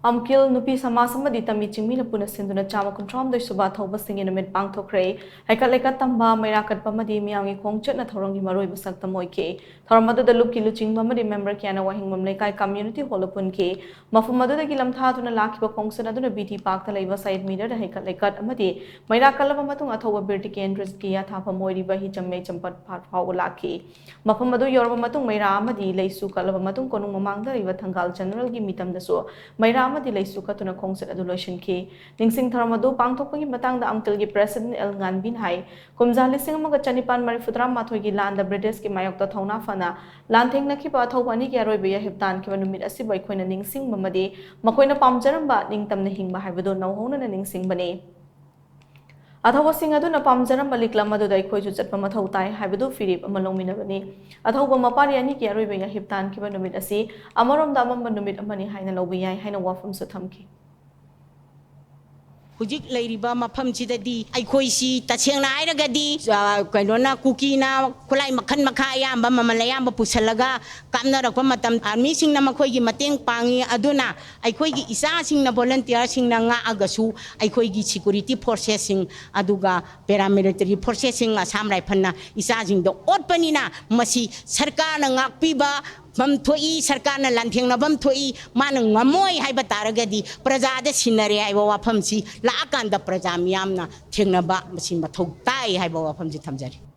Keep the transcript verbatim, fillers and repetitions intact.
ꯑꯝꯀꯤꯜ ꯅꯨꯄꯤ ꯁꯃꯥꯖ ꯑꯃꯗꯤ ꯇꯝꯃꯤ ꯆꯤꯡꯃꯤꯅ ꯄꯨꯟꯅ ꯁꯤꯟꯗꯨꯅ ꯆꯥꯝꯃ ꯀꯨꯟꯊ꯭ꯔꯥ ꯍꯨꯝꯗꯣꯏ ꯁꯨꯕ ꯊꯧꯕꯁꯤꯡꯒꯤ ꯅꯨꯃꯤꯠ ꯄꯥꯡꯊꯣꯛꯈ꯭ꯔꯦ꯫ ꯍꯩꯀꯠ ꯂꯩꯀꯠ ꯇꯝꯕ, ꯃꯩꯔꯥ ꯀꯠꯄ ꯑꯃꯗꯤ ꯃꯤꯌꯥꯝꯒꯤ ꯈꯣꯡꯆꯠꯅ ꯊꯧꯔꯝꯒꯤ ꯃꯔꯨꯑꯣꯏꯕ ꯁꯛꯇꯝ ꯑꯣꯏꯈꯤ꯫ ꯊꯧꯔꯝ ꯑꯗꯨꯗ ꯂꯨꯞꯀꯤ ꯂꯨꯆꯤꯡꯕ ꯑꯃꯗꯤ ꯃꯦꯝꯕꯔ ꯀꯌꯥꯅ ꯋꯥꯍꯦꯡꯕꯝ ꯂꯩꯀꯥꯏ ꯀꯝꯃ꯭ꯌꯨꯅꯤꯇꯤ ꯍꯣꯜꯗ ꯄꯨꯟꯈꯤ꯫ ꯃꯐꯝ ꯑꯗꯨꯗꯒꯤ ꯂꯝꯊꯥꯗꯨꯅ ꯂꯥꯛꯈꯤꯕ ꯈꯣꯡꯆꯠ ꯑꯗꯨꯅ ꯕꯤ ꯇꯤ ꯄꯥꯔꯛꯇ ꯂꯩꯕ ꯁꯍꯤꯗ ꯃꯤꯅꯔꯗ ꯍꯩꯀꯠ ꯂꯩꯀꯠ ꯑꯃꯗꯤ ꯃꯩꯔꯥ ꯀꯜꯂꯕ ꯃꯇꯨꯡ ꯑꯊꯧꯕ ꯕꯤꯔ ꯇꯤꯀꯦꯟꯗ꯭ꯔꯖꯤꯠꯀꯤ ꯌꯥꯊꯥꯐꯝ ꯑꯣꯏꯔꯤꯕ ꯍꯤꯖꯝ ꯃꯩꯆꯝꯄꯠ ꯐꯥꯠ ꯐꯥꯎꯕ ꯂꯥꯛꯈꯤ꯫ ꯃꯐꯝ ꯑꯗꯨ ꯌꯧꯔꯕ ꯃꯇꯨꯡ ꯃꯩꯔꯥ ꯑꯃꯗꯤ ꯂꯩꯁꯨ ꯀꯠꯂꯕ ꯃꯇꯨꯡ ꯀꯣꯅꯨꯡ ꯃꯃꯥꯡꯗ ꯂꯩꯕ ꯊꯪꯒꯥꯜ ꯖꯦꯅꯔꯦꯜꯒꯤ ꯃꯤꯇꯝꯗꯁꯨ ꯃꯩꯔꯥ ꯑꯃꯗꯤ ꯂꯩꯁꯨ ꯀꯠꯇꯨꯅ ꯈꯣꯡꯆꯠ ꯑꯗꯨ ꯂꯣꯏꯁꯤꯟꯈꯤ꯫ ꯅꯤꯡꯁꯤꯡ ꯊꯧꯔꯝ ꯑꯗꯨ ꯄꯥꯡꯊꯣꯛꯄꯒꯤ ꯃꯇꯥꯡꯗ ꯑꯝꯀꯤꯜꯒꯤ ꯄ꯭ꯔꯦꯁꯤꯗꯦꯟꯠ ꯑꯦꯜ ꯉꯥꯟꯕꯤꯅ ꯍꯥꯏ, ꯀꯨꯝꯖꯥ ꯂꯤꯁꯤꯡ ꯑꯃꯒ ꯆꯅꯤꯄꯥꯟ ꯃꯔꯤꯐꯨꯇꯔꯥ ꯃꯥꯊꯣꯏꯒꯤ ꯂꯥꯟꯗ ꯕ꯭ꯔꯤꯇꯤꯁꯀꯤ ꯃꯥꯌꯣꯛꯇ ꯊꯧꯅꯥ ꯐꯅ ꯂꯥꯟꯊꯦꯡꯅꯈꯤꯕ ꯑꯊꯧꯕ ꯑꯅꯤꯒꯤ ꯑꯔꯣꯏꯕ ꯌꯥꯍꯤꯞ ꯇꯥꯟꯈꯤꯕ ꯅꯨꯃꯤꯠ ꯑꯁꯤꯕꯨ ꯑꯩꯈꯣꯏꯅ ꯅꯤꯡꯁꯤꯡꯕ ꯑꯃꯗꯤ ꯃꯈꯣꯏꯅ ꯄꯥꯝꯖꯔꯝꯕ ꯅꯤꯡꯇꯝꯅ ꯍꯤꯡꯕ ꯍꯥꯏꯕꯗꯨ ꯅꯧꯍꯧꯅꯅ ꯅꯤꯡꯁꯤꯡꯕꯅꯤ꯫ ꯑꯊꯧꯕꯁꯤꯡ ꯑꯗꯨꯅ ꯄꯥꯝꯖꯔꯝꯕ ꯂꯤꯛꯂꯝ ꯑꯗꯨꯗ ꯑꯩꯈꯣꯏꯁꯨ ꯆꯠꯄ ꯃꯊꯧ ꯇꯥꯏ ꯍꯥꯏꯕꯗꯨ ꯐꯤꯔꯦꯞ ꯑꯃ ꯂꯧꯃꯤꯟꯅꯕꯅꯤ꯫ ꯑꯊꯧꯕ ꯃꯄꯥꯔꯤ ꯑꯅꯤꯒꯤ ꯑꯔꯣꯏꯕ ꯌꯥꯍꯤꯞ ꯇꯥꯟꯈꯤꯕ ꯅꯨꯃꯤꯠ ꯑꯁꯤ ꯑꯃꯔꯣꯝꯗ ꯑꯃꯝꯕ ꯅꯨꯃꯤꯠ ꯑꯃꯅꯤ ꯍꯥꯏꯅ ꯂꯧꯕ ꯌꯥꯏ ꯍꯥꯏꯅ ꯋꯥꯐꯝꯁꯨ ꯊꯝꯈꯤ꯫ ꯍꯧꯖꯤꯛ ꯂꯩꯔꯤꯕ ꯃꯐꯝꯁꯤꯗꯗꯤ ꯑꯩꯈꯣꯏꯁꯤ ꯇꯁꯦꯡꯅ ꯍꯥꯏꯔꯒꯗꯤ, ꯑ, ꯀꯩꯅꯣꯅ, ꯀꯨꯀꯤꯅ ꯈꯨꯠꯂꯥꯏ ꯃꯈꯜ ꯃꯈꯥ ꯑꯌꯥꯝꯕ, ꯃꯃꯜ ꯑꯌꯥꯝꯕ ꯄꯨꯁꯜꯂꯒ ꯀꯥꯞꯅꯔꯛꯄ ꯃꯇꯝ, ꯑꯥꯔꯃꯤꯁꯤꯡꯅ ꯃꯈꯣꯏꯒꯤ ꯃꯇꯦꯡ ꯄꯥꯡꯉꯤ꯫ ꯑꯗꯨꯅ ꯑꯩꯈꯣꯏꯒꯤ ꯏꯆꯥꯁꯤꯡꯅ, ꯚꯣꯂꯟꯇꯤꯌꯔꯁꯤꯡꯅ ꯉꯥꯛꯑꯒꯁꯨ ꯑꯩꯈꯣꯏꯒꯤ ꯁꯤꯀ꯭ꯌꯨꯔꯤꯇꯤ ꯐꯣꯔꯁꯦꯁꯁꯤꯡ, ꯑꯗꯨꯒ ꯄꯦꯔꯥꯃꯤꯂꯤꯇꯔꯤ ꯐꯣꯔꯁꯦꯁꯁꯤꯡ, ꯑꯁꯥꯝ ꯔꯥꯏꯐꯜꯅ ꯏꯆꯥꯁꯤꯡꯗ ꯑꯣꯠꯄꯅꯤꯅ, ꯃꯁꯤ ꯁꯔꯀꯥꯔꯅ ꯉꯥꯛꯄꯤꯕ ꯐꯝ ꯊꯣꯛꯏ, ꯁꯔꯀꯥꯔꯅ ꯂꯥꯟꯊꯦꯡꯅꯐꯝ ꯊꯣꯛꯏ꯫ ꯃꯥꯅ ꯉꯝꯃꯣꯏ ꯍꯥꯏꯕ ꯇꯥꯔꯒꯗꯤ ꯄ꯭ꯔꯖꯥꯗ ꯁꯤꯟꯅꯔꯦ ꯍꯥꯏꯕ ꯋꯥꯐꯝꯁꯤ ꯂꯥꯛꯑꯀꯥꯟꯗ ꯄ꯭ꯔꯖꯥ ꯃꯤꯌꯥꯝꯅ ꯊꯦꯡꯅꯕ ꯃꯁꯤ ꯃꯊꯧ ꯇꯥꯏ ꯍꯥꯏꯕ ꯋꯥꯐꯝꯁꯤ ꯊꯝꯖꯔꯤ꯫